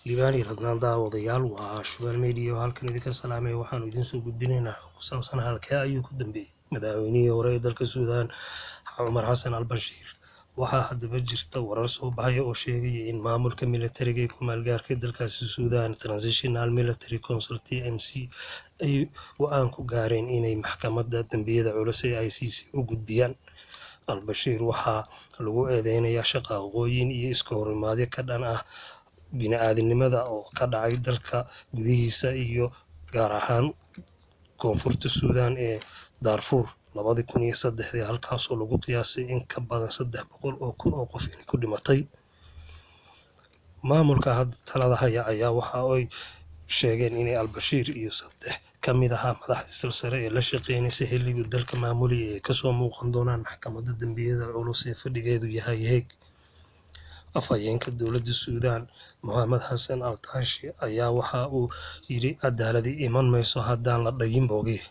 Liibaan iyo Radnaan. Daawadayaal, waa Shuban Media oo halkan idinka salaamaya. Waxaanu idiin soo gudbinaynaa xog ku saabsan halkee ayuu ku dambeeyey madaxweynihii hore ee dalka Suudaan, Cumar Xasan al Bashiir. Waxaa haddaba jirta warar soo baxaya oo sheegaya in maamulka militariga ee ku-meel-gaarka dalkaasi Suudaan, Transitional Military Council (TMC), ay go'aan ku gaareen inay maxkamadda dambiyada culus ee ICC u gudbiyaan. Al-Bashiir waxaa lagu eedeynayaa shaqaaqooyin iyo iska horimaadyo ka dhan ah bini'aadanimada oo ka dhacay dalka gudihiisa iyo gaar ahaan koonfurta Suudaan ee Darfur 2003-dii, halkaasoo lagu qiyaasay in ka badan 300,000 oo qof inay ku dhimatay. Maamulka hadda talada haya ayaa waxa ay sheegeen inay Al-Bashiir iyo saddex ka mid ahaa madaxdii silsare ee la shaqeynaysay xilligii dalka maamulayay ay kasoo muuqan doonaan maxkamadda dambiyada culus ee fadhigeedu yahay Hague. Afhayeenka dowladda Suudaan, Mohamed Xasan Al Taashi, ayaa waxa uu yidhi: "Cadaaladi iman mayso haddaan la dhayin boogihii."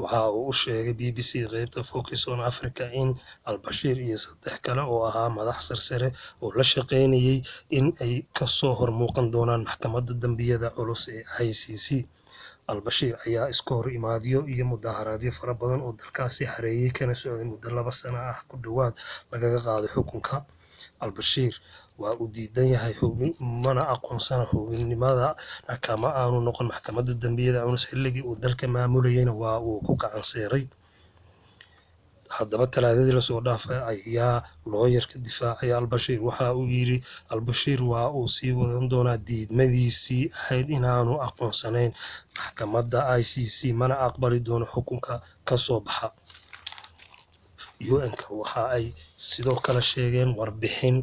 Waxa uu u sheegay BBC qeybta Focus on Africa in Al-Bashiir iyo saddex kale oo ahaa madax sarsare oo la shaqeynayay in ay kasoo hormuuqan doonaan maxkamadda dambiyada culus ee ICC. Al-Bashiir ayaa iska hor imaadyo iyo mudaharaadyo fara badan oo dalkaasi hareeyay kana socday muddo 2 sano ah ku dhowaad lagaga qaaday xukunka. Al-Bashiir waa uu diidan yahay xubin, mana aqoonsana, xubinnimada kama aanu noqon maxkamadda dambiyada culus. Xilligii uu dalka maamulayayna waa uu ku gacan seeray. Haddaba, Talaadadii lasoo dhaafay ayaa looyarka difaacaya Al-Bashiir waxa uu yidhi: Al-Bashiir waa uu sii wadan doonaa diidmadiisii ahayd inaanu aqoonsanayn maxkamadda ICC, mana aqbali doono xukunka ka soo baxa. UN-ka waxa ay sidoo kale sheegeen warbixin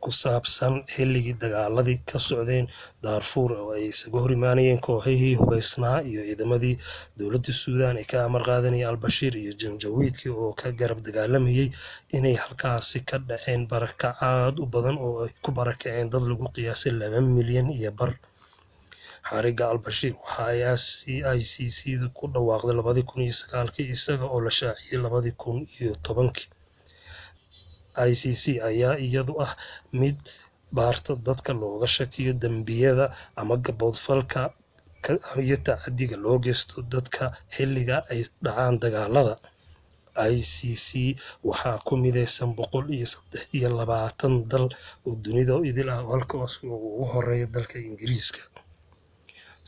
ku saabsan xilligii dagaaladii ka socdeen Daarfuur oo ay isaga hor imaanayeen kooxihii hubeysnaa iyo ciidamadii dowladda Suudaan ee ka amar qaadanayay Al-Bashiir iyo Janjawiidkii oo ka garab dagaalamayay, inay halkaasi ka dhaceen barakac aad u badan oo ay ku barakaceen dad lagu qiyaasay 2.5 milyan. Xariga Al-Bashiir waxa ay ICC ku dhawaaqday 2009-kii, isaga oo la shaaciyay 2010-kii. ICC ayaa iyadu ah mid baarta dadka looga shakiyo dambiyada ama gaboodfalka iyo tacadiga loo geysto dadka xilliga ay dhacaan dagaalada. ICC waxaa ku mideysan 123 dal oo dunida idil ah, halkaas oo ugu horeeya dalka Ingiriiska.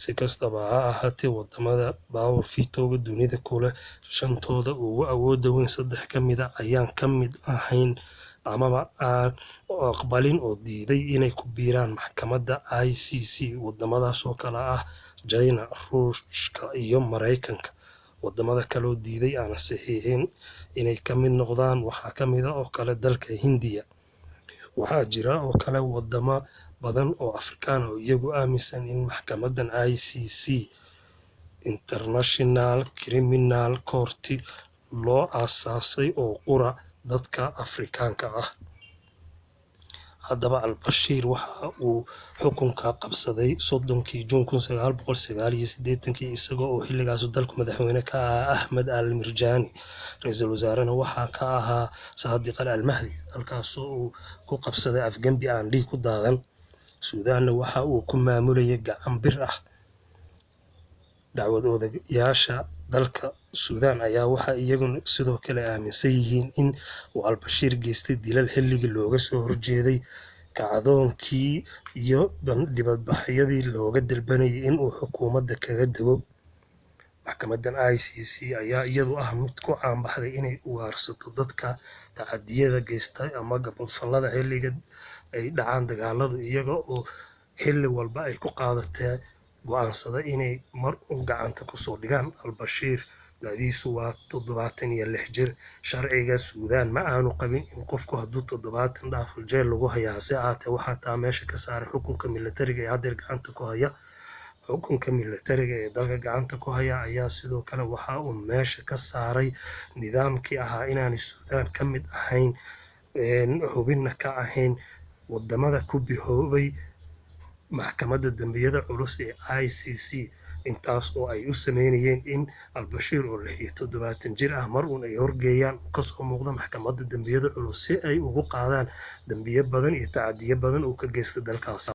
Si kastaba ha ahaatee, wadamada power veto-ga dunida ku leh, shantooda ugu awooda weyn, saddex ka mid ah ayaan ka mid ahayn amaba aan aqbalin oo diiday inay ku biiraan maxkamadda ICC, wadamadaas oo kale ah China, Ruushka iyo Maraykanka. Wadamada kaloo diiday aan saxiixin inay ka mid noqdaan waxaa ka mid ah oo kale dalka Hindiya. Waxaa jira oo kale wadamo badan oo Afrikaan oo iyagu aaminsan in maxkamadan ICC, International Criminal Court, loo aasaasay oo qura dadka Afrikaanka ah. Haddaba, Al-Bashiir waxa uu xukunka qabsaday 30-kii Juun 1989-kii, isaga oo xilligaas dalku madaxweyne ka ahaa Axmed Al Mirjaani, ra-iisul wasaarena waxaa ka ahaa Saadiq al Mahdi, halkaasoo uu ku qabsaday afgembi aan dhiig ku daadan. Suudaanna waxa uu ku maamulayay gacan bir ah. Dacwad oogayaasha dalka Suudaan ayaa waxa iyaguna sidoo kale aaminsan yihiin in uu Al-Bashiir geystay dilal xilligii looga soo horjeeday kacdoonkii iyo dibadbaxyadii looga dalbanayay in uu xukuumadda kaga dego. Maxkamadan ICC ayaa iyadu ah mid ku caanbaxday inay ugaarsato dadka tacadiyada geysta ama gaboodfallada xilliga ay dhacaan dagaaladu, iyaga oo xilli walba ay ku qaadatee go'aansada inay mar un gacanta kusoo dhigaan. Al-Bashiir da'diisu waa 76 jir. Sharciga Suudaan ma aanu qabin in qofku hadduu 70 dhaafo jeel lagu hayaa. Hase ahaatee, waxaa taa meesha ka saaray xukunka militariga ee haddeer gacanta ku haya. Xukunka militariga ee dalka gacanta ku haya ayaa sidoo kale waxa uu meesha ka saaray nidaamkii ahaa inaanay Suudaan ka mid ahayn, xubinna ka ahayn wadamada ku bihoobay maxkamadda dambiyada culus ee ICC, intaas oo ay u sameynayeen in Al-Bashiir oo 76 jir ah mar uun ay horgeeyaan uu kasoo muuqdo maxkamadda dambiyada culus si ay ugu qaadaan dambiyo badan iyo tacadiyo badan uu ka geystay dalkaas.